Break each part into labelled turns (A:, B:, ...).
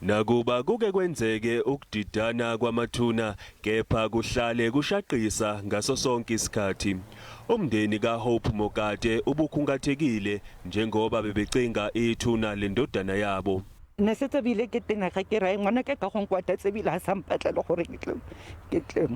A: Nakuba kuke kwenzeke ukudidana kwamathuna kepha kuhlale kushaqisa ngaso sonke isikhathi. Umndeni kaHope Mokate ubukhungathekile njengoba bebecinga ithuna lendodana yabo.
B: Ne se tsebile ke tenega ke rae ngwana ke ka gong kwata tsebile a sa mpatla le gore ke tle ke tle.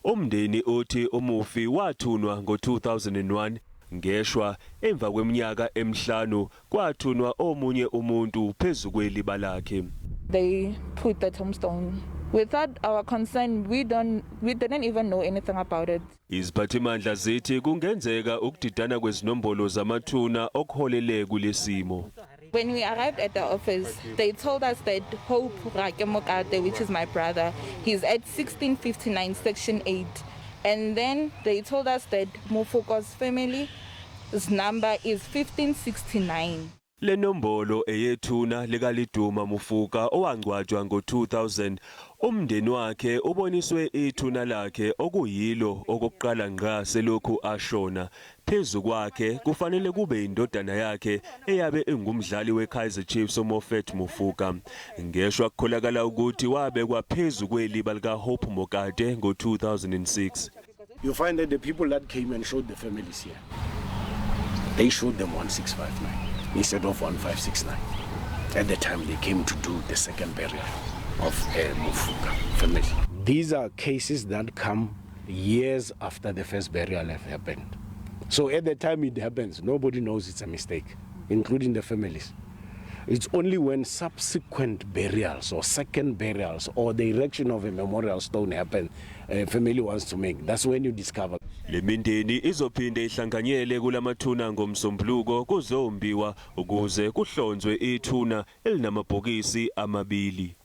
A: Umndeni uthi umufi wathunwa ngo-2001 ngeshwa emva kweminyaka emihlanu kwathunwa omunye umuntu phezu kweliba lakhe.
C: They put the tombstone without our consent. We didn't even know anything about it.
A: Iziphathimandla zithi kungenzeka ukudidana kwezinombolo zamathuna okuholele kulesimo.
C: When we arrived at the office, they told us that Hope Rakemokate, which is my brother, he's at 1659 section 8. And then they told us that Mufuko's family's number is 1569.
A: Le nombolo eyethuna likaLiduma Mufuka owangcwatshwa ngo-2000. Umndeni wakhe uboniswe ithuna lakhe okuyilo okokuqala ngqa selokhu ashona. Phezu kwakhe kufanele kube indodana yakhe eyabe ingumdlali weKaizer Chiefs uMoffat Mufuka. Ngeshwa kukholakala ukuthi wabekwa phezu kweliba likaHope Mokate ngo-2006.
D: You find that the people that came and showed the families here, they showed them 1659 instead of 1569. At the time they came to do the second burial of Mufuka family. These are cases that come years after the first burial have happened. So at the time it happens, nobody knows it's a mistake, including the families. It's only when subsequent burials or second burials or the erection of a memorial stone happen, a family wants to make, that's when you discover.
A: Le mindeni izophinde ihlanganyele kulamathuna ngomsombuluko kuzombiwa ukuze kuhlonzwe ithuna elinamabhokisi amabili.